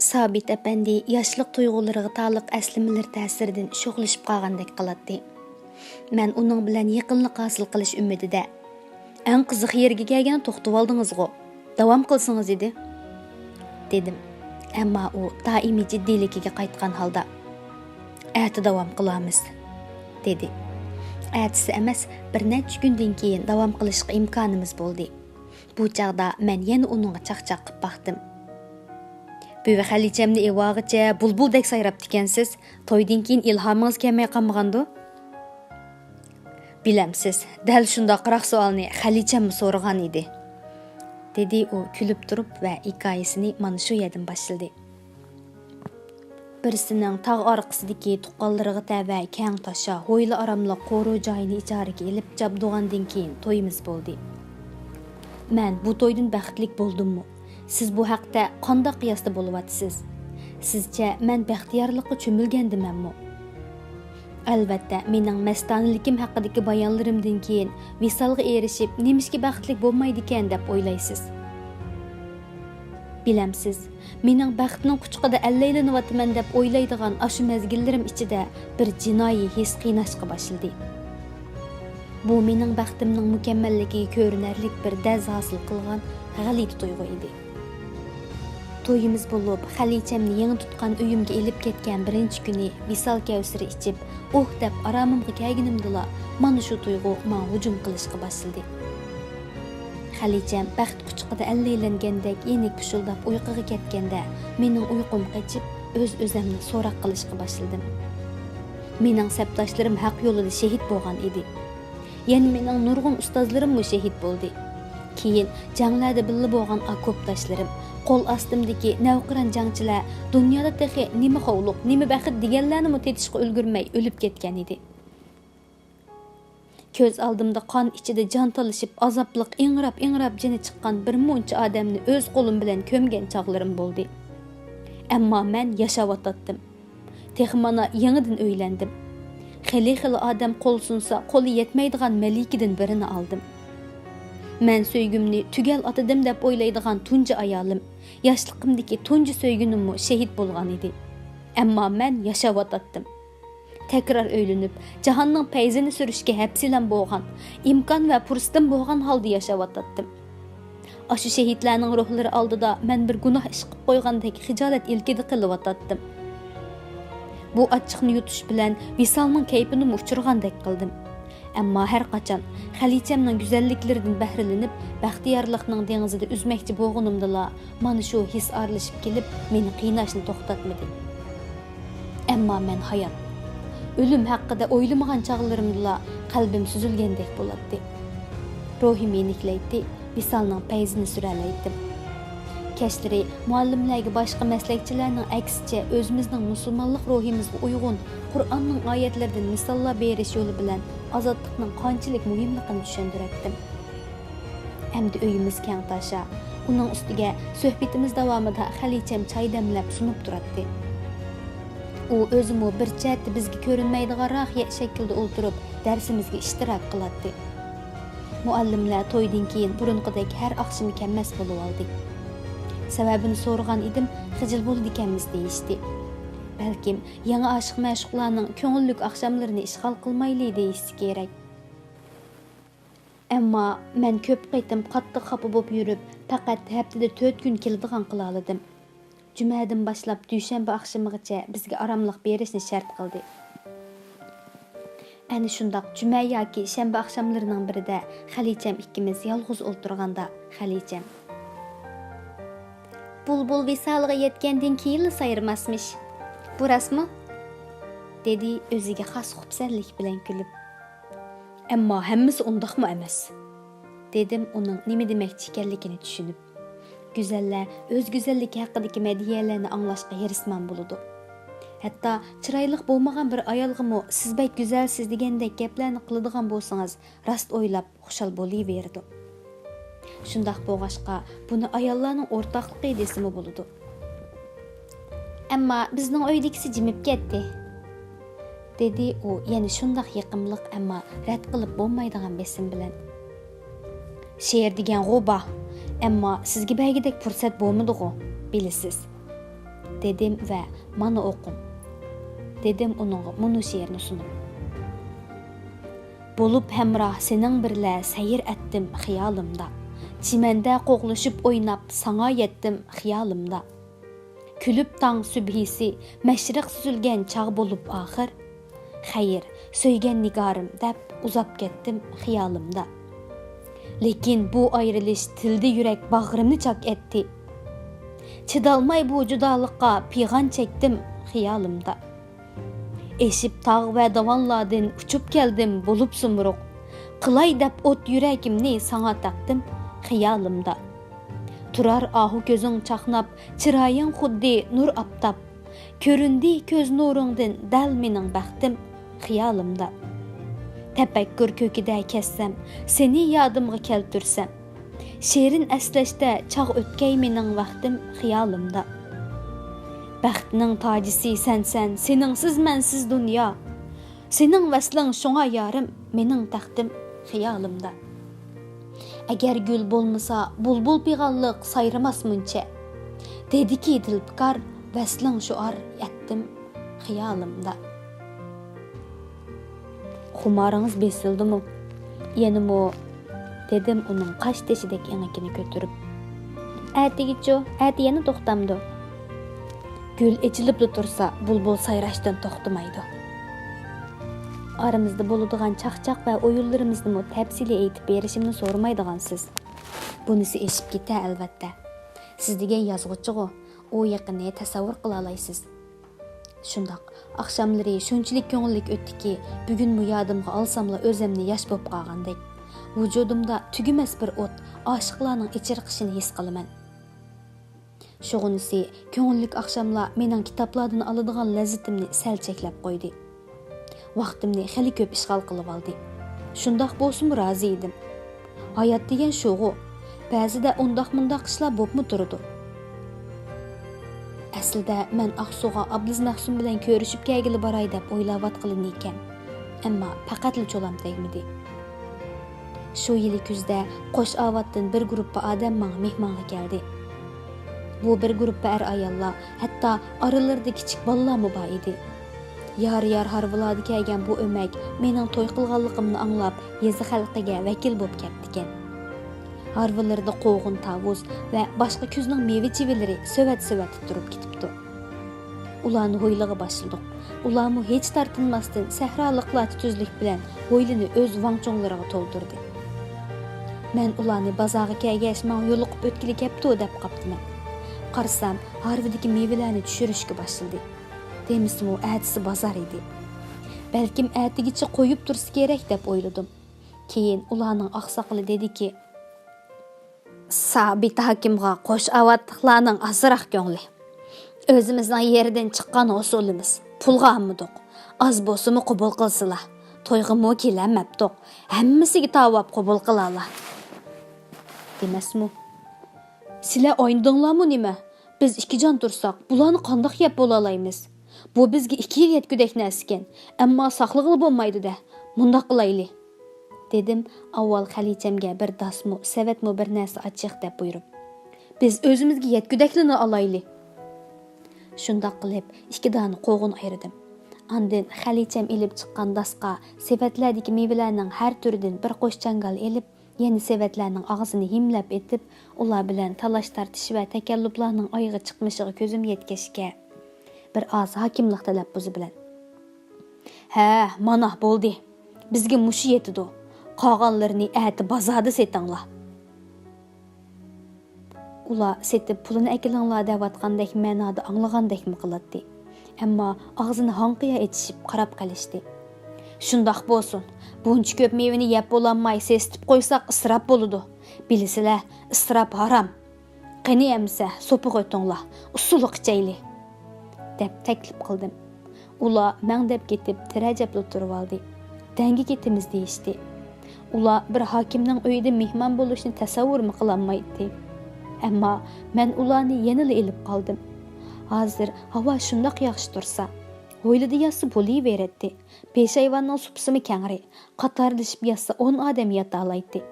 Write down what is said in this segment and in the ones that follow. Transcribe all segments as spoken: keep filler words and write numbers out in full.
سابىت ئەپەندى ياشلىق تۇيغۇلىرىغا تالىق ئەسلىمىلىرى تەسىرىدىن شوخلىشىپ قالغاندەك قىلاتتى. مەن ئۇنىڭ بىلەن يېقىنلىق ھاسىل قىلىش ئۈمىدىدە، «ئەڭ قىزىق يېرىگە كەلگەن، توختىۋالدىڭىزغۇ، داۋام قىلسىڭىز ئىدى» دېدىم. ئەمما ئۇ دائىمىي جىددىيلىكىگە قايتقان ھالدا، «ئەتە داۋام قىلارمىز» دېدى. ئەتىسى ئەمەس، بىر نەچچە كۈندىن كېيىن داۋام قىلىشقا ئىمكانىمىز بولدى. بۇ چاغدا مەن يەنە ئۇنىڭغا چاقچاق قىپ باقتىم. «بۈۋى، خەلىچەمنى ئېۋاغىچە بۇلبۇلدەك سايراپتىكەنسىز، تويدىن كېيىن ئىلھامىڭىز كەلمەي قالمىغاندۇ؟» «بىلەمسىز، دەل شۇنداقراق سوئالنى خەلىچەممۇ سورىغان ئىدى» دېدى ئۇ كۈلۈپ تۇرۇپ ۋە ھېكايىسىنى مانا شۇ يەردىن باشلىدى. بىرسىنىڭ تاغ ئارقىسىدىكى تۇغقانلىرىغا تەۋە كەڭ تاشا، ھويلا ئاراملىق قورۇ جايىنى ئىجارىگە ئېلىپ، جابدۇغاندىن كېيىن تويىمىز بولدى. مەن بۇ تويدىن بەختلىك بولدۇممۇ؟ سىز بۇ ھەقتە قانداق قىياستا بولۇۋاتىسىز؟ سىزچە مەن بەختىيارلىققا چۆمۈلگەندىمەنمۇ؟ ئەلۋەتتە، مېنىڭ مەستانىلىكىم ھەققىدىكى بايانلىرىمدىن كېيىن ۋىسالغا ئېرىشىپ، نېمىشقا بەختلىك بولمايدىكەن دەپ ئويلايسىز. بىلەمسىز، مېنىڭ بەختنىڭ قۇچىقىدا ئەللەيلىنىۋاتىمەن دەپ ئويلايدىغان ئاشۇ مەزگىللىرىم ئىچىدە بىر جىنايى ھېس قىيناشقا باشلىدى. بۇ مېنىڭ بەختىمنىڭ مۇكەممەللىكىگە كۆرۈنەرلىك بىر دەز ھاسىل قىلغان غەلىتە تۇيغۇ ئىدى. تويىمىز بولۇپ، خەلىچەمنى يېڭى تۇتقان ئۆيۈمگە ئېلىپ كەتكەن بىرىنچى كۈنى ۋىسال كەۋسىرى ئىچىپ، ئۇھ دەپ ئارامىمغا كەلگىنىمدىلا، مانا شۇ تۇيغۇ ماڭا ھۇجۇم قىلىشقا باشلىدى. خەلىچەم بەخت قۇچىقىدا ئەللەيلەنگەندەك يېنىك پۇشۇلداپ ئۇيقۇغا كەتكەندە، مېنىڭ ئۇيقۇم قېچىپ، ئۆز-ئۆزۈمنى سوراق قىلىشقا باشلىدىم. مېنىڭ سەپداشلىرىم ھەق يولىدا شېھىت بولغان ئىدى. يەنە مېنىڭ نۇرغۇن ئۇستازلىرىممۇ شېھىت بولدى. كېيىن جەڭلەردە بىللە بولغان ئاكوپداشلىرىم، قول ئاستىمدىكى نەۋقىران جەڭچىلەر دۇنيادا تېخى نېمە خورلۇق، نېمە بەخت دېگەنلەرنىمۇ تېتىشقا ئۈلگۈرمەي ئۆلۈپ كەتكەن ئىدى. كۆز ئالدىمدا قان ئىچىدە جان تالىشىپ، ئازابلىق ئىڭراپ-ئىڭراپ جېنى چىققان بىر مۇنچە ئادەمنى ئۆز قولۇم بىلەن كۆمگەن چاغلىرىم بولدى. ئەمما مەن ياشاۋاتاتتىم. تېخى مانا يېڭىدىن ئۆيلەندىم. خېلى-خېلى ئادەم قول سۇنسا، قولى يەتمەيدىغان مەلىكىدىن بىرىنى ئالدىم. مەن سۆيگۈمنى تۈگەل ئاتىدىم دەپ ئويلايدىغان تۇنجى ئايالىم، ياشلىقىمدىكى تۇنجى سۆيگىنىممۇ شېھىت بولغان ئىدى. ئەمما مەن ياشاۋاتاتتىم. تەكرار ئۆيلىنىپ، جاھاننىڭ پەيزىنى سۈرۈشكە ھەپسىلەم بولغان، ئىمكان ۋە پۇرسىتىم بولغان ھالدا ياشاۋاتاتتىم. ئاشۇ شېھىتلەرنىڭ روھلىرى ئالدىدا مەن بىر گۇناھ ئىش قىپ قويغاندەك خىجالەت ئىلكىدە قېلىۋاتاتتىم. بۇ ئاچچىقنى يۇتۇش بىلەن ۋىسالنىڭ كەيپىنىمۇ ئۇچۇرغاندەك قىلدىم. ئەمما ھەر قاچان خەلىچەمنىڭ گۈزەللىكلىرىدىن بەھرىلىنىپ، بەختىيارلىقنىڭ دېڭىزىدا ئۈزمەكچى بولغىنىمدىلا، مانا شۇ ھېس ئارىلىشىپ كېلىپ، مېنى قىيناشنى توختاتمىدى. ئەمما مەن ھايات. ئۆلۈم ھەققىدە ئويلىمىغان چاغلىرىمدىلا قەلبىم سۈزۈلگەندەك بولاتتى. روھىم يېنىكلەيتتى، ۋىسالنىڭ پەيزىنى سۈرەلەيتتىم. كەچلىرى مۇئەللىملەرگە باشقا مەسلەكچىلەرنىڭ ئەكسىچە ئۆزىمىزنىڭ مۇسۇلمانلىق روھىمىزغا ئۇيغۇن قۇرئاننىڭ ئايەتلىرىدىن مىساللار بېرىش يولى بىلەن ئازادلىقنىڭ قانچىلىك مۇھىملىقىنى چۈشەندۈرەتتىم. ئەمدى ئۆيىمىز كەڭ تاشا. ئۇنىڭ ئۈستىگە سۆھبىتىمىز داۋامىدا خەلىچەم چاي دەملەپ سۇنۇپ تۇراتتى. ئۇ ئۆزىمۇ بىر چەتتە بىزگە كۆرۈنمەيدىغان راخىيە شەكلىدە ئولتۇرۇپ، دەرسىمىزگە ئىشتىراك قىلاتتى. مۇئەللىملەر تويدىن كېيىن بۇرۇنقىدەك ھەر ئاخشىمى كەلمەس بولۇۋالدى. سەۋەبىنى سورىغان ئىدىم، خىجىل بولىدىكەنمىز دېيىشتى. بەلكىم يېڭى ئاشىق-مەشۇقلارنىڭ كۆڭۈللۈك ئاخشاملىرىنى ئىشغال قىلمايلى دېيىشسە كېرەك. ئەمما مەن كۆپ قېتىم قاتتىق خاپا بولۇپ يۈرۈپ، پەقەت ھەپتىدە تۆت كۈن كېلىدىغان قىلالىدىم. جۈمەدىن باشلاپ دۈشەنبە ئاخشىمىغىچە بىزگە ئاراملىق بېرىشنى شەرت قىلدى. ئەنە شۇنداق جۈمە ياكى شەنبە ئاخشاملىرىنىڭ بىرىدە خەلىچەم ئىككىمىز يالغۇز ئولتۇرغاندا، خەلىچەم، «بۇلبۇل ۋىسالىغا يەتكەندىن كېيىنلا سايرىماسمىش. بۇ راستمۇ؟» دېدى ئۆزىگە خاس خۇپسەنلىك بىلەن كۈلۈپ. «ئەمما ھەممىسى ئۇنداقمۇ ئەمەس»، دېدىم ئۇنىڭ نېمە دېمەكچى ئىكەنلىكىنى چۈشىنىپ. گۈزەللەر ئۆز گۈزەللىكى ھەققىدىكى مەدھىيەلەرنى ئاڭلاشقا ھېرىسمەن بولىدۇ. ھەتتا چىرايلىق بولمىغان بىر ئايالغىمۇ «سىز بەك گۈزەلسىز» دېگەندەك گەپلەرنى قىلىدىغان بولسىڭىز، راست ئويلاپ خۇشال بولۇۋېرىدۇ. شۇنداق بولغاچقا، بۇنى ئاياللارنىڭ ئورتاقلىقى دېسىمۇ بولىدۇ. «ئەمما بىزنىڭ ئۆيدىكىسى جىمىپ كەتتى»، دېدى ئۇ يەنە شۇنداق يېقىملىق، ئەمما رەت قىلىپ بولمايدىغان بېسىم بىلەن. «شېئىر دېگەنغۇ بار، ئەمما سىزگە بەرگۈدەك پۇرسەت بولمىدىغۇ، بىلىسىز. دېدىم ۋە مانا ئوقۇڭ، دېدىم ئۇنىڭغا مۇنۇ شېئىرنى سۇنۇپ. بولۇپ ھەمراھ سېنىڭ بىرلە سەير ئەتتىم خىيالىمدا. چىمەندە قوغلىشىپ ئويناپ ساڭا يەتتىم خىيالىمدا. كۈلۈپ تاڭ سۈبھىسى، مەشرىق سۈزۈلگەن چاغ بولۇپ ئاخىر. خەير، سۆيگەن نىگارىم دەپ ئۇزاپ كەتتىم خىيالىمدا. لېكىن بۇ ئايرىلىش تىلدى يۈرەك باغرىمنى چاك ئەتتى. چىدالماي بۇ جۇدالىققا پىغان چەكتىم خىيالىمدا. ئېشىپ تاغ ۋە داۋانلاردىن ئۇچۇپ كەلدىم بولۇپ زۇمرۇق. قىلاي دەپ ئوت يۈرىكىمنى ساڭا تاقتىم خىيالىمدا. تۇرار ئاھۇ كۆزۈڭ چاقناپ، چىرايىڭ خۇددى نۇر ئاپتاپ. كۆرۈندى كۆز نۇرۇڭدىن دەل مېنىڭ بەختىم خىيالىمدا. تەپەككۇر كۆكىدە كەتسەم، سېنى يادىمغا كەلتۈرسەم. شېرىن ئەسلەشتە چاغ ئۆتكەي مېنىڭ ۋاقتىم خىيالىمدا. بەختنىڭ تاجىسى سەنسەن، سېنىڭسىز مەنسىز دۇنيا. سېنىڭ ۋەسلىڭ شۇڭا يارىم، مېنىڭ تەختىم خىيالىمدا. ئەگەر گۈل بولمىسا، بۇلبۇل پىغانلىق سايرىماس مۇنچە. دېدىكى دىلپىكار، ۋەسلىڭ شوئار ئەتتىم خىيالىمدا. خۇمارىڭىز بېسىلدىمۇ؟ يەنىمۇ؟ دېدىم ئۇنىڭ قاش تېشىدەك ئېڭىكىنى كۆتۈرۈپ. ئەتىگىچۇ؟ ئەتە يەنە توختامدۇ؟ گۈل ئېچىلىپلا تۇرسا، بۇلبۇل سايراشتىن توختىمايدۇ. ئارىمىزدا بولىدىغان چاقچاق ۋە ئويۇنلىرىمىزنىمۇ تەپسىلىي ئېيتىپ بېرىشىمنى سورىمايدىغانسىز. بۇنىسى ئېشىپ كېتە، ئەلۋەتتە. سىز دېگەن يازغۇچىغۇ، ئۇ يېقىنى تەسەۋۋۇر قىلالايسىز. شۇنداق، ئاخشاملىرى شۇنچىلىك كۆڭۈللۈك ئۆتتىكى، بۈگۈنمۇ يادىمغا ئالساملا ئۆزۈمنى ياش بولۇپ قالغاندەك. ۋۇجۇدۇمدا تۈگىمەس بىر ئوت، ئاشىقلارنىڭ ئېچىرقىشىنى ھېس قىلىمەن. شۇغىنىسى، كۆڭۈللۈك ئاخشاملار مېنىڭ كىتابلاردىن ئالىدىغان لەززىتىمنى سەل چەكلەپ قويدى. ۋاقتىمنى خېلى كۆپ ئىشغال قىلىۋالدى. شۇنداق بولسىمۇ رازى ئىدىم. ھايات دېگەن شۇغۇ. بەزىدە ئۇنداق-مۇنداق ئىشلار بوپمۇ تۇرىدۇ. ئەسلىدە مەن ئاقسۇغا ئابلىز مەخسۇم بىلەن كۆرۈشۈپ كەلگىلى باراي دەپ ئويلاۋاتقىنىدىم، ئەمما پەقەتلا چولام تەگمىدى. شۇ يىلى كۈزدە قوش ئاۋاتتىن بىر گۇرۇپپا ئادەم ماڭا مېھمانغا كەلدى. بۇ بىر گۇرۇپپا ئەر-ئاياللار، ھەتتا ئارىلىرىدا كىچىك بالىلارمۇ بار ئىدى. يار-يار ھارۋىلاردا كەلگەن بۇ ئۆمەك مېنىڭ توي قىلغانلىقىمنى ئاڭلاپ، يېزا خەلقىگە ۋەكىل بولۇپ كەپتىكەن. ھارۋىلىرىدا قوغۇن-تاۋۇز ۋە باشقا كۈزنىڭ مېۋە-چىۋىلىرى سۆۋەت-سۆۋەتتە تۇرۇپ كېتىپتۇ. ئۇلارنى ھويلىغا باشلىدۇق. ئۇلارمۇ ھېچ تارتىنماستىن سەھرالىقلارچە تۈزلۈك بىلەن ھويلىنى ئۆز ۋاڭ-چۇڭلىرىغا تولدۇردى. مەن ئۇلارنى بازارغا كەلگەچ ماڭا يولۇقۇپ ئۆتكىلى كەپتۇ دەپ قاپتىمەن. قارىسام، ھارۋىدىكى مېۋىلەرنى چۈشۈرۈشكە باشلىدى. دېمىسىمۇ ئەتىسى بازار ئىدى. بەلكىم ئەتىگىچە قويۇپ تۇرسا كېرەك دەپ ئويلىدىم. كېيىن ئۇلارنىڭ ئاقساقىلى دېدىكى، سابىت ھاكىمغا قوش ئاۋاتلىقلارنىڭ ئازراق كۆڭلى. ئۆزىمىزنىڭ يېرىدىن چىققان ھوسۇلىمىز، پۇلغا ئالمىدۇق. ئاز بولسىمۇ قوبۇل قىلسىلا. تويغىمۇ كېلەلمەپتۇق. ھەممىسىگە تاۋاپ قوبۇل قىلالا. دېمەسمۇ؟ سىلە ئاينىدىڭلارمۇ نېمە؟ بىز ئىككى جان تۇرساق، بۇلارنى قانداق يەپ بولالايمىز؟ بۇ بىزگە ئىككى يىل يەتكۈدەك نەرسىكەن، ئەمما ساقلىغىلى بولمايدۇ-دە. مۇنداق قىلايلى، دېدىم ئاۋۋال خەلىچەمگە بىر داسمۇ، سەۋەتمۇ بىر نەرسە ئاچچىق دەپ بۇيرۇپ. بىز ئۆزىمىزگە يەتكۈدەكلىنى ئالايلى. شۇنداق قىلىپ، ئىككى دانە قوغۇن ئايرىدىم. ئاندىن خەلىچەم ئېلىپ چىققان داسقا سېۋەتلەردىكى مېۋىلەرنىڭ ھەر تۈرىدىن بىر قوش چاڭگال ئېلىپ، يەنە سېۋەتلەرنىڭ ئاغزىنى ھىملەپ ئېتىپ، ئۇلار بىلەن تالاش-تارتىش ۋە تەكەللۇپلارنىڭ ئايىغى چىقمىشىغا كۆزۈم يەتكەچكە، بىر ئاز ھاكىملىق تەلەپپۇزى بىلەن، ھە، مانا، بولدى. بىزگە مۇشۇ يېتىدۇ. قالغانلىرىنى ئەتە بازاردا سېتىڭلار. ئۇلار سېتىپ پۇلىنى ئەكېلىڭلار دەۋاتقاندەك مەنادا ئاڭلىغاندەكمۇ قىلاتتى. ئەمما ئاغزىنى ھاڭقىيا ئېچىشىپ قاراپ قېلىشتى. شۇنداق بولسۇن. بۇنچە كۆپ مېۋىنى يەپ بولالماي سېسىتىپ قويساق ئىسراپ بولىدۇ. بىلىسىلە، ئىسراپ ھارام. قېنى ئەمىسە، سوپىغا ئۆتۈڭلار، ئۇسسۇلۇق ئىچەيلى، دەپ تەكلىپ قىلدىم. ئۇلار مەڭدەپ كېتىپ، تىرەجەپلا تۇرۇۋالدى. دەڭگە كېتىمىز دېيىشتى. ئۇلار بىر ھاكىمنىڭ ئۆيىدە مېھمان بولۇشنى تەسەۋۋۇرمۇ قىلالمايتتى. ئەمما مەن ئۇلارنى يەنىلا ئېلىپ قالدىم. ھازىر ھاۋا شۇنداق ياخشى تۇرسا، ھويلىدا ياتسا بولۇۋېرەتتى. پېشايۋاننىڭ سۇپىسىمۇ كەڭرى، قاتارلىشىپ ياتسا ئون ئادەم ياتالايتتى.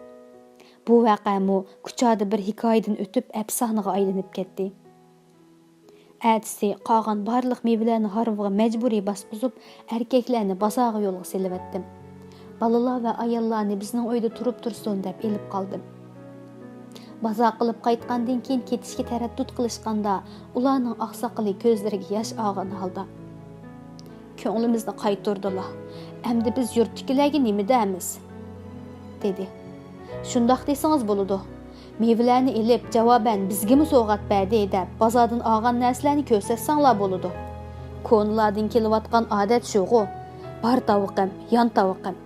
بۇ ۋەقەمۇ كۇچادا بىر ھېكايىدىن ئۆتۈپ ئەپسانىغا ئايلىنىپ كەتتى. ئەتىسى قالغان بارلىق مېۋىلەرنى ھارۋىغا مەجبۇرىي باسقۇزۇپ، ئەركەكلەرنى بازارغا يولغا سېلىۋەتتىم. بالىلار ۋە ئاياللارنى بىزنىڭ ئۆيدە تۇرۇپ تۇرسۇن دەپ ئېلىپ قالدىم. بازار قىلىپ قايتقاندىن كېيىن كېتىشكە تەرەددۇت قىلىشقاندا، ئۇلارنىڭ ئاقساقىلى كۆزلىرىگە ياش ئالغان ھالدا، «كۆڭلىمىزنى قايتۇردىلا، ئەمدى بىز يۇرتتىكىلەرگە نېمە دەيمىز؟» دېدى. «شۇنداق دېسىڭىز بولىدۇ. مېۋىلەرنى ئېلىپ، جاۋابەن بىزگىمۇ سوۋغات بەردى دەپ، بازاردىن ئالغان نەرسىلەرنى كۆرسەتسەڭلار بولىدۇ. كونىلاردىن كېلىۋاتقان ئادەت شۇغۇ، بار تاۋىقىم، يان تاۋىقىم.»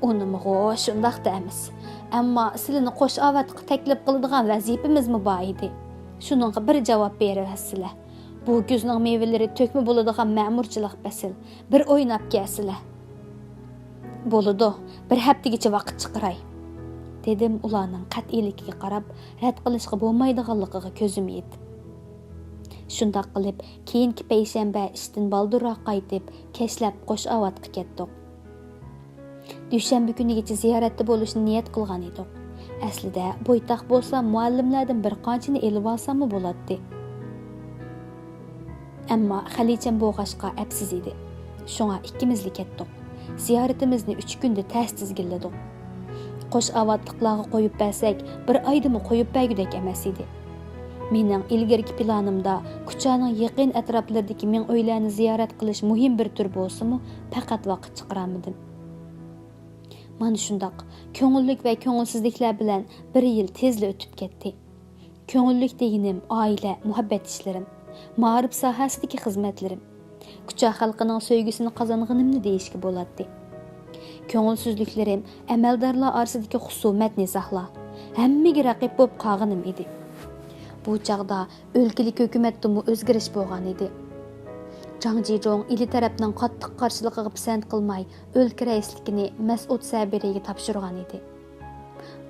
«ئۇنىمىغۇ شۇنداق دەيمىز. ئەمما سىلىنى قوش ئاۋاتقا تەكلىپ قىلىدىغان ۋەزىپىمىزمۇ بار ئىدى. شۇنىڭغا بىر جاۋاب بېرىۋەتسىلە. بۇ كۈزنىڭ مېۋىلىرى تۆكمە بولىدىغان مەمۇرچىلىق پەسىل. بىر ئويناپ كەلسىلە.» «بولىدۇ، بىر ھەپتىگىچە ۋاقىت چىقىراي.» دېدىم ئۇلارنىڭ قەتئىيلىكىگە قاراپ، رەت قىلىشقا بولمايدىغانلىقىغا كۆزۈم يېتىپ. شۇنداق قىلىپ، كېيىنكى پەيشەنبە ئىشتىن بالدۇرراق قايتىپ، كەچلەپ قوش ئاۋاتقا كەتتۇق. دۈشەنبە كۈنىگىچە زىيارەتتە بولۇشنى نىيەت قىلغان ئىدۇق. ئەسلىدە بويتاق بولسا مۇئەللىملەردىن بىر قانچىنى ئېلىۋالساممۇ بولاتتى. ئەمما خەلىچەم بولغاچقا ئەپسىز ئىدى. شۇڭا ئىككىمىزلا كەتتۇق. زىيارىتىمىزنى ئۈچ كۈندە تەس تىزگىنلىدۇق. قوش ئاۋاتلىقلارغا قويۇپ بەرسەك، بىر ئايدىمۇ قويۇپ بەرگۈدەك ئەمەس ئىدى. مېنىڭ ئىلگىرىكى پىلانىمدا كۇچانىڭ يېقىن ئەتراپلىرىدىكى مىڭ ئۆيلەرنى زىيارەت قىلىش مۇھىم بىر تۈر بولسىمۇ، پەقەت ۋاقىت چىقىرالمىدىم. مانا شۇنداق كۆڭۈللۈك ۋە كۆڭۈلسىزلىكلەر بىلەن بىر يىل تېزلا ئۆتۈپ كەتتى. كۆڭۈللۈك دېگىنىم ئائىلە، مۇھەببەت ئىشلىرىم، مائارىپ ساھەسىدىكى خىزمەتلىرىم، كۇچا خەلقىنىڭ سۆيگۈسىنى قازانغىنىمنى دېيىشكە بولاتتى. كۆڭۈلسىزلىكلىرىم ئەمەلدارلار ئارىسىدىكى خۇسۇمەت، نىزاھلار، ھەممىگە رەقىب بولۇپ قالغىنىم ئىدى. بۇ چاغدا ئۆلكىلىك ھۆكۈمەتتىمۇ ئۆزگىرىش بولغان ئىدى. جاڭ جىجۇڭ ئىلى تەرەپنىڭ قاتتىق قارشىلىقىغا پىسەنت قىلماي، ئۆلكە رەئىسلىكىنى مەسئۇد سەبىرىگە تاپشۇرغان ئىدى.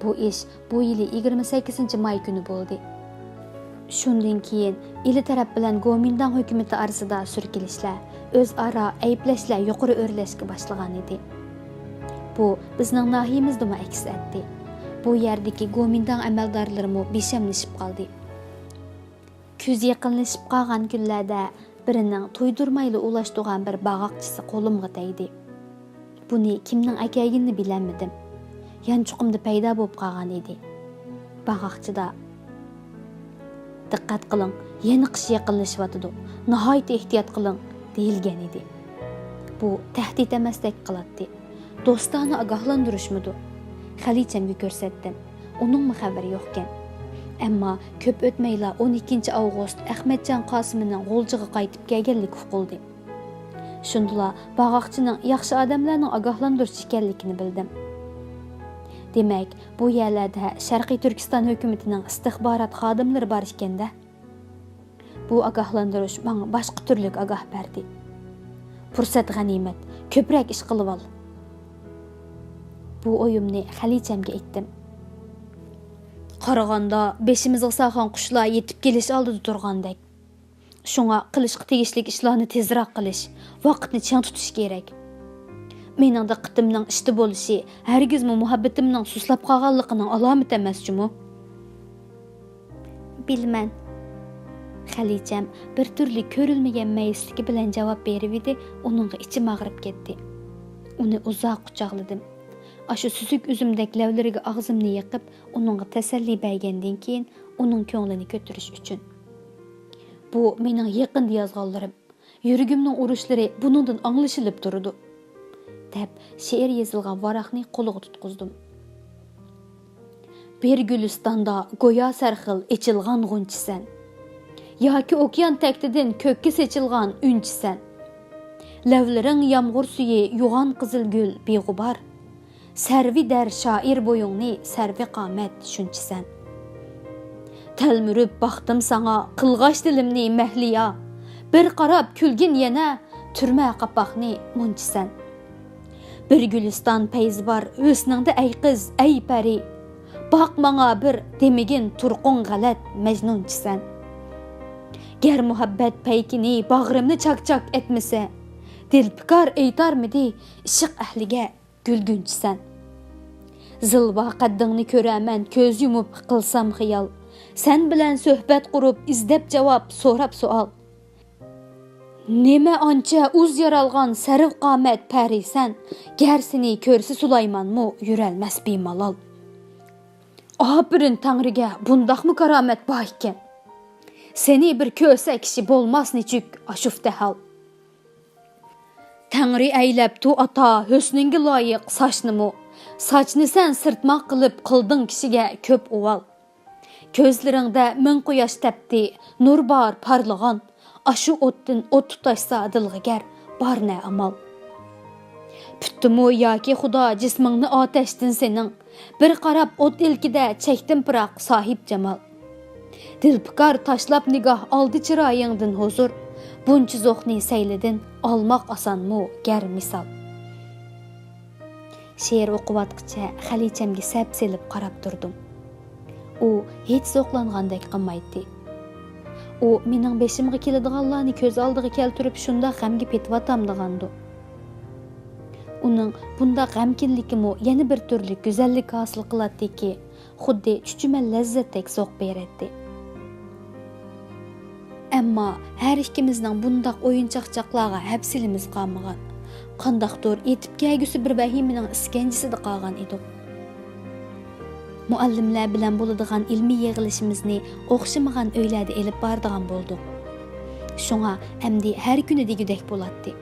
بۇ ئىش بۇ يىلى يىگىرمە سەككىزىنچى ماي كۈنى بولدى. شۇندىن كېيىن ئىلى تەرەپ بىلەن گومىنداڭ ھۆكۈمىتى ئارىسىدا سۈركىلىشلەر، ئۆزئارا ئەيىبلەشلەر يۇقىرى ئۆرلەشكە باشلىغان ئىدى. بۇ بىزنىڭ ناھىيىمىزدىمۇ ئەكس ئەتتى. بۇ يەردىكى گومىنداڭ ئەمەلدارلىرىمۇ بىشەملىشىپ قالدى. كۈز يېقىنلىشىپ قالغان كۈنلەردە بىرىنىڭ تۇيدۇرمايلا ئۇلاشتۇرغان بىر باغاقچىسى قولۇمغا تەگدى. بۇنى كىمنىڭ ئەكەلگىنىنى بىلەلمىدىم. يانچۇقۇمدا پەيدا بولۇپ قالغان ئىدى. باغاقچىدا، «دىققەت قىلىڭ، يەنە قىش يېقىنلىشىۋاتىدۇ، ناھايىتى ئېھتىيات قىلىڭ» دېيىلگەن ئىدى. بۇ تەھدىت ئەمەستەك قىلاتتى. دوستانە ئاگاھلاندۇرۇشمىدۇ؟ خەلىچەمگە كۆرسەتتىم. ئۇنىڭمۇ خەۋىرى يوقكەن. ئەمما كۆپ ئۆتمەيلا ئون ئىككىنچى ئاۋغۇست ئەخمەتجان قاسىمىنىڭ غۇلجىغا قايتىپ كەلگەنلىكى ئۇقۇلدى. شۇندىلا باغاقچىنىڭ ياخشى ئادەملەرنىڭ ئاگاھلاندۇرۇش ئىكەنلىكىنى بىلدىم. دېمەك، بۇ يەرلەردە شەرقىي تۈركىستان ھۆكۈمىتىنىڭ ئىستىخبارات خادىملىرى بار ئىكەن-دە. بۇ ئاگاھلاندۇرۇش ماڭا باشقا تۈرلۈك ئاگاھ بەردى. «پۇرسەت غەنىيمەت، كۆپرەك ئىش قىلىۋال.» بۇ ئويۇمنى خەلىچەمگە ئېيتتىم. «قارىغاندا بېشىمىزغا سالغان قۇشلار يېتىپ كېلىش ئالدىدا تۇرغاندەك. شۇڭا قىلىشقا تېگىشلىك ئىشلارنى تېزراق قىلىش، ۋاقىتنى چىڭ تۇتۇش كېرەك. مېنىڭ دىققىتىمنىڭ ئىشتا بولۇشى ھەرگىزمۇ مۇھەببىتىمنىڭ سۇسلاپ قالغانلىقىنىڭ ئالامىتى ئەمەس جۇمۇ.» «بىلىمەن.» خەلىچەم بىر تۈرلۈك كۆرۈلمىگەن مەيۈسلۈكى بىلەن جاۋاب بېرىۋىدى، ئۇنىڭغا ئىچىم ئاغرىپ كەتتى. ئۇنى ئۇزاق قۇچاقلىدىم. ئاشۇ سۈزۈك ئۈزۈمدەك لەۋلىرىگە ئاغزىمنى يېقىپ، ئۇنىڭغا تەسەللى بەرگەندىن كېيىن، ئۇنىڭ كۆڭلىنى كۆتۈرۈش ئۈچۈن، «بۇ مېنىڭ يېقىندا يازغانلىرىم. يۈرىكىمنىڭ ئۇرۇشلىرى بۇنىڭدىن ئاڭلىشىلىپ تۇرىدۇ» دەپ، شېئىر يېزىلغان ۋاراقنى قولىغا تۇتقۇزدۇم. «بىر گۈلىستاندا گويا سەرخىل ئېچىلغان غۇنچىسەن، ياكى ئوكيان تەكتىدىن كۆككە سېچىلغان ئۈنچىسەن. لەۋلىرىڭ يامغۇر سۈيى يۇغان قىزىل گۈل بىغۇبار، سەرۋى دەر شائىر بويۇڭنى سەرۋى قامەت شۇنچىسەن. تەلمۈرۈپ باقتىم ساڭا، قىلغاچ دىلىمنى مەھلىيا، بىر قاراپ كۈلگىن يەنە، تۈرمە قاپاقنى مۇنچىسەن. بىر گۈلىستان پەيزى بار ھۆسنۈڭدە ئەي قىز، ئەي پەرى، باق ماڭا بىر دېمىگىن تۇرقۇڭ غەلەت مەجنۇنچىسەن. گەر مۇھەببەت پەيكىنى باغرىمنى چاك-چاك ئەتمىسە، دىلپىكار ئېيتارمىدى ئىشق ئەھلىگە گۈلگۈنچىسەن. زىلۋا قەددىڭنى كۆرەرمەن كۆز يۇمۇپ قىلسام خىيال، سەن بىلەن سۆھبەت قۇرۇپ، ئىزدەپ جاۋاب، سوراپ سوئال. نېمە ئانچە ئۇز يارالغان سەرۋ قامەت پەرىسەن، گەر سېنى كۆرسە سۇلايمانمۇ يۈرەلمەس بىمالال. ئاپىرىن تەڭرىگە، بۇنداقمۇ كارامەت بار ئىكەن. سېنى بىر كۆرسە كىشى بولماس نېچۈك ئاشۇ تەھال. تەڭرى ئەيلەپتۇ ئاتا ھۆسنۈڭگە لايىق ساچنىمۇ، ساچنى سەن سىرتماق قىلىپ قىلدىڭ كىشىگە كۆپ ئۇۋال. كۆزلىرىڭدە مىڭ قۇياش تەپتى، نۇر بار پارلىغان. ئاشۇ ئوتتىن ئوت تۇتاشسا دىلغا گەر، بار نە ئامال؟ پۈتتىمۇ ياكى خۇدا جىسمىڭنى ئاتەشتىن سېنىڭ؟ بىر قاراپ ئوت ئىلكىدە چەكتىم پىراق ساھىب جامال. دىلپىكار تاشلاپ نىگاھ ئالدى چىرايىڭدىن ھۇزۇر. بۇنچە زوقنى سەيلىدىن ئالماق ئاسانمۇ گەر مىسال؟ شېئىر ئوقۇۋاتقىچە خەلىچەمگە سەپ سېلىپ قاراپ تۇردۇم. ئۇ ھېچ زوقلانغاندەك قىلمايتتى. ئۇ مېنىڭ بېشىمغا كېلىدىغانلارنى كۆز ئالدىغا كەلتۈرۈپ شۇنداق غەمگە پېتىۋاتامدىغاندۇ؟ ئۇنىڭ بۇنداق غەمكىنلىكىمۇ يەنە بىر تۈرلۈك گۈزەللىك ھاسىل قىلاتتىكى، خۇددى چۈچۈمەل لەززەتتەك زوق بېرەتتى. ئەمما ھەر ئىككىمىزنىڭ بۇنداق ئويۇن-چاقچاقلارغا ھەپسىلىمىز قالمىغان. قانداقتۇر يېتىپ كەلگۈسى بىر ۋەھىمىنىڭ ئىسكەنجىسىدە قالغان ئىدۇق. مۇئەللىملەر بىلەن بولىدىغان ئىلمىي يىغىلىشىمىزنى ئوخشىمىغان ئۆيلەردە ئېلىپ بارىدىغان بولدۇق. شۇڭا ئەمدى ھەر كۈنى دېگۈدەك بولاتتى.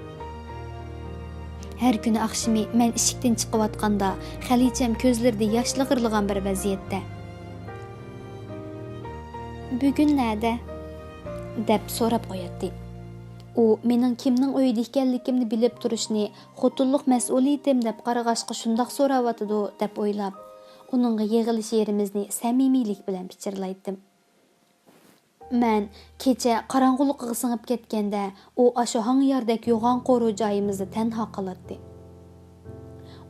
ھەر كۈنى ئاخشىمى مەن ئىشىكتىن چىقىۋاتقاندا، خەلىچەم كۆزلىرىدە ياش لىغىرلىغان بىر ۋەزىيەتتە، «بۈگۈن نەدە؟» دەپ سوراپ قوياتتى. ئۇ مېنىڭ كىمنىڭ ئۆيىدە ئىكەنلىكىمنى بىلىپ تۇرۇشنى خوتۇنلۇق مەسئۇلىيىتىم دەپ قارىغاچقا شۇنداق سوراۋاتىدۇ دەپ ئويلاپ، ئۇنىڭغا يىغىلىش يېرىمىزنى سەمىمىيلىك بىلەن پىچىرلايتتىم. مەن كېچە قاراڭغۇلۇقىغا سىڭىپ كەتكەندە، ئۇ ئاشۇ ھاڭياردەك يوغان قورۇ جايىمىزدا تەنھا قالاتتى.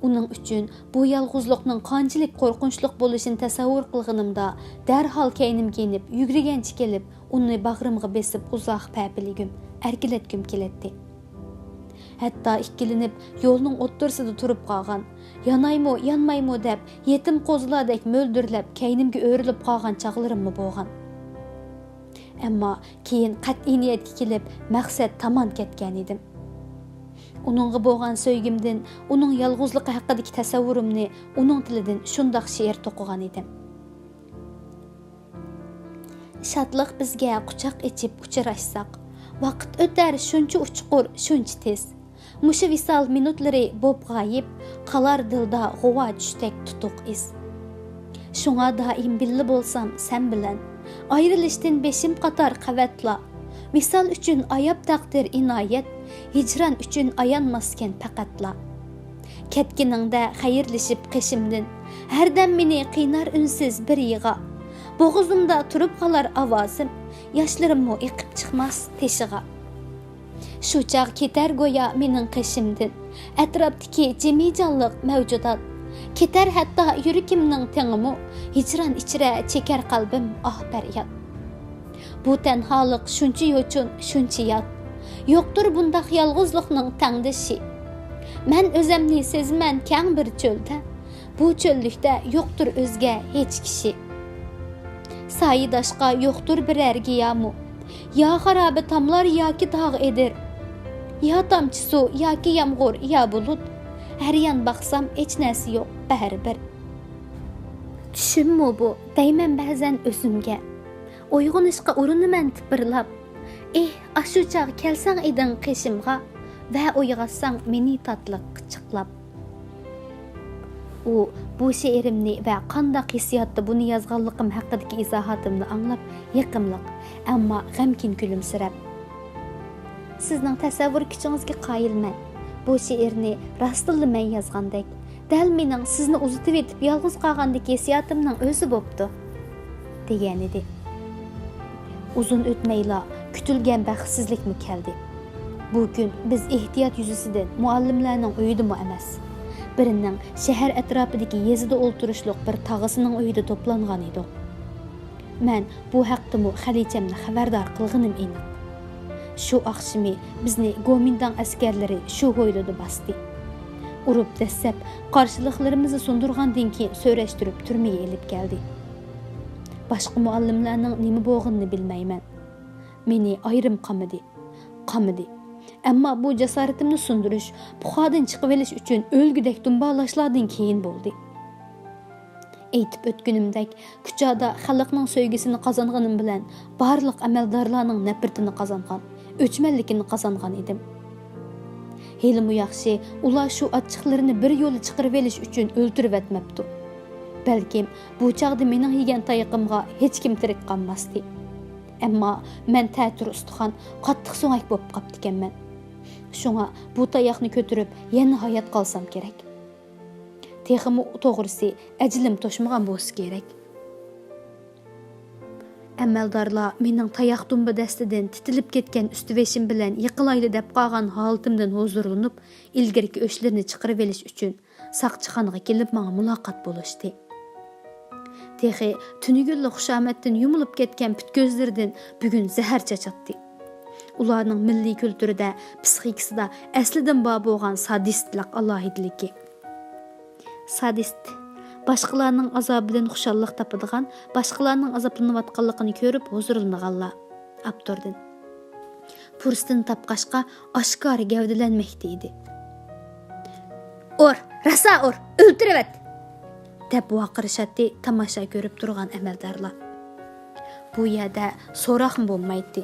ئۇنىڭ ئۈچۈن بۇ يالغۇزلۇقنىڭ قانچىلىك قورقۇنچلۇق بولۇشىنى تەسەۋۋۇر قىلغىنىمدا، دەرھال كەينىمگە يېنىپ، يۈگرىگەنچە كېلىپ، ئۇنى باغرىمغا بېسىپ ئۇزاق پەپىلىگۈم، ئەركىلەتكۈم كېلەتتى. ھەتتا ئىككىلىنىپ يولنىڭ ئوتتۇرىسىدا تۇرۇپ قالغان، يانايمۇ، يانمايمۇ دەپ يېتىم قوزىلاردەك مۆلدۈرلەپ كەينىمگە ئۆرۈلۈپ قالغان چاغلىرىممۇ بولغان. ئەمما كېيىن قەتئىي نىيەتكە كېلىپ مەقسەت تامان كەتكەن ئىدىم. ئۇنىڭغا بولغان سۆيگۈمدىن، ئۇنىڭ يالغۇزلۇقى ھەققىدىكى تەسەۋۋۇرۇمنى ئۇنىڭ تىلىدىن شۇنداق شېئىر توقۇغان ئىدىم. شادلىق بىزگە قۇچاق ئېچىپ ئۇچراشساق، ۋاقىت ئۆتەر شۇنچە ئۇچقۇر، شۇنچە تېز. مۇشۇ ۋىسال مىنۇتلىرى بوپ غايىب، قالار دىلدا غۇۋا چۈشتەك تۇتۇق ئىز. شۇڭا دائىم بىللە بولسام سەن بىلەن، ئايرىلىشتىن بېشىم قاتار قەۋەتلا. ۋىسال ئۈچۈن ئاياپ تەقدىر ئىنايەت، ھىجران ئۈچۈن ئايانماسكەن پەقەتلا. كەتكىنىڭدە خەيرلىشىپ قېشىمدىن، ھەردەم مېنى قىينار ئۈنسىز بىر يىغا. بوغۇزۇمدا تۇرۇپ قالار ئاۋازىم، ياشلىرىممۇ ئېقىپ چىقماس تېشىغا. شۇ چاغ كېتەر گويا مېنىڭ قېشىمدىن ئەتراپتىكى جىمىجانلىق مەۋجۇدات. كېتەر ھەتتا يۈرىكىمنىڭ تېڭىمۇ، ھىجران ئىچرە چېكەر قەلبىم ئاھ پەرياد. بۇ تەنھالىق شۇنچە يوچۇن، شۇنچە يات. يوقتۇر بۇنداق يالغۇزلۇقنىڭ تەڭدىشى. مەن ئۆزەمنى سېزىمەن كەڭ بىر چۆلدە. بۇ چۆللۈكتە يوقتۇر ئۆزگە ھېچ كىشى. سايىداشقا يوقتۇر بىرەر گىيامۇ. يا خارابە تاملار ياكى تاغ ئېدىر. يا تامچە سۇ ياكى يامغۇر يا بۇلۇت. ھەر يان باقسام ھېچ نەرسە يوق بەرىبىر. چۈشۈممۇ بۇ دەيمەن بەزەن ئۆزۈمگە. ئويغىنىشقا ئۇرۇنىمەن تىپىرلاپ. ئېھ، ئاشۇ چاغ كەلسەڭ ئىدىڭ قېشىمغا ۋە ئويغاتساڭ مېنى تاتلىق قىچىقلاپ. ئۇ بۇ شېئىرىمنى ۋە قانداق ھېسسىياتتا بۇنى يازغانلىقىم ھەققىدىكى ئىزاھاتىمنى ئاڭلاپ، يېقىملىق، ئەمما غەمكىن كۈلۈمسىرەپ، «سىزنىڭ تەسەۋۋۇر كۈچىڭىزگە قايىلمەن. بۇ شېئىرنى راستتىنلا مەن يازغاندەك، دەل مېنىڭ سىزنى ئۇزىتىۋېتىپ يالغۇز قالغاندىكى ھېسسىياتىمنىڭ ئۆزى بوپتۇ» دېگەنىدى. ئۇزۇن ئۆتمەيلا كۈتۈلگەن بەختسىزلىكمۇ كەلدى. بۇ كۈن بىز ئېھتىيات يۈزىسىدىن مۇئەللىملەرنىڭ ئۆيىدىمۇ ئەمەس، بىرىنىڭ شەھەر ئەتراپىدىكى يېزىدا ئولتۇرۇشلۇق بىر تاغىسىنىڭ ئۆيىدە توپلانغان ئىدۇق. مەن بۇ ھەقتىمۇ خەلىچەمنى خەۋەردار قىلغىنىم ئېنىق. شۇ ئاخشىمى بىزنى گومىنداڭ ئەسكەرلىرى شۇ ھويلىدا باستى. ئۇرۇپ دەسسەپ، قارشىلىقلىرىمىزنى سۇندۇرغاندىن كېيىن سۆرەشتۈرۈپ تۈرمىگە ئېلىپ كەلدى. باشقا مۇئەللىملەرنىڭ نېمە بولغىنىنى بىلمەيمەن. مېنى ئايرىم قامىدى. قامىدى. ئەمما بۇ جاسارىتىمنى سۇندۇرۇش، پۇخادىن چىقىۋېلىش ئۈچۈن ئۆلگۈدەك دۇمبالاشلاردىن كېيىن بولدى. ئېيتىپ ئۆتكىنىمدەك، كۇچادا خەلقنىڭ سۆيگۈسىنى قازانغىنىم بىلەن بارلىق ئەمەلدارلارنىڭ نەپرىتىنى قازانغان، ئۆچمەنلىكىنى قازانغان ئىدىم. ھېلىمۇ ياخشى، ئۇلار شۇ ئاچچىقلىرىنى بىر يولى چىقىرىۋېلىش ئۈچۈن ئۆلتۈرۈۋەتمەپتۇ. بەلكىم بۇ چاغدا مېنىڭ يېگەن تايىقىمغا ھېچكىم تىرىك قالماستى. ئەمما مەن تەتۈر ئۇستىخان، قاتتىق سۆڭەك بولۇپ قاپتىكەنمەن. شۇڭا بۇ تاياقنى كۆتۈرۈپ يەنە ھايات قالسام كېرەك. تېخىمۇ توغرىسى، ئەجىلىم توشمىغان بولسا كېرەك. ئەمەلدارلار مېنىڭ تاياق دۇمبا دەستىدىن تىتىلىپ كەتكەن ئۈستىۋېشىم بىلەن يىقىلايلى دەپ قالغان ھالىتىمدىن ھۇزۇرلىنىپ، ئىلگىرىكى ئۆچلىرىنى چىقىرىۋېلىش ئۈچۈن ساقچىخانىغا كېلىپ ماڭا مۇلاقات بولۇشتى. تېخى تۈنۈگۈنلا خۇشامەتتىن يۇمۇلۇپ كەتكەن پۈت كۆزلىرىدىن بۈگۈن زەھەر چاچاتتى. ئۇلارنىڭ مىللىي كۈلتۈرىدە، پىسخىكىسىدا ئەسلىدىن بار بولغان سادىستلىق ئالاھىدىلىكى. سادىست، باشقىلارنىڭ ئازابىدىن خۇشاللىق تاپىدىغان، باشقىلارنىڭ ئازابلىنىۋاتقانلىقىنى كۆرۈپ ھۇزۇرلىنىدىغانلار. ئاپتوردىن. پۇرسىتىنى تاپقاچقا ئاشكارا گەۋدىلەنمەكتە ئىدى. «ئۇر، راسا ئۇر، ئۆلتۈرۈۋەت!» دەپ ۋارقىرىشاتتى تاماشا كۆرۈپ تۇرغان ئەمەلدارلار. بۇ يەردە سوراقمۇ بولمايتتى.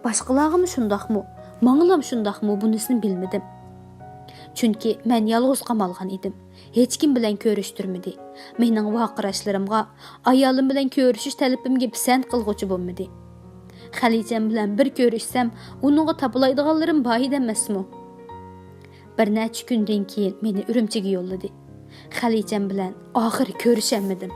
باشقىلارغىمۇ شۇنداقمۇ، ماڭىلام شۇنداقمۇ، بۇنىسىنى بىلمىدىم. چۈنكى مەن يالغۇز قامالغان ئىدىم. ھېچكىم بىلەن كۆرۈشتۈرمىدى. مېنىڭ ۋارقىراشلىرىمغا، ئايالىم بىلەن كۆرۈشۈش تەلىپىمگە پىسەنت قىلغۇچى بولمىدى. خەلىچەم بىلەن بىر كۆرۈشسەم، ئۇنىڭغا تاپىلايدىغانلىرىم بار ئىدى ئەمەسمۇ؟ بىر نەچچە كۈندىن كېيىن مېنى ئۈرۈمچىگە يوللىدى. خەلىچەم بىلەن ئاخىرى كۆرۈشەلمىدىم.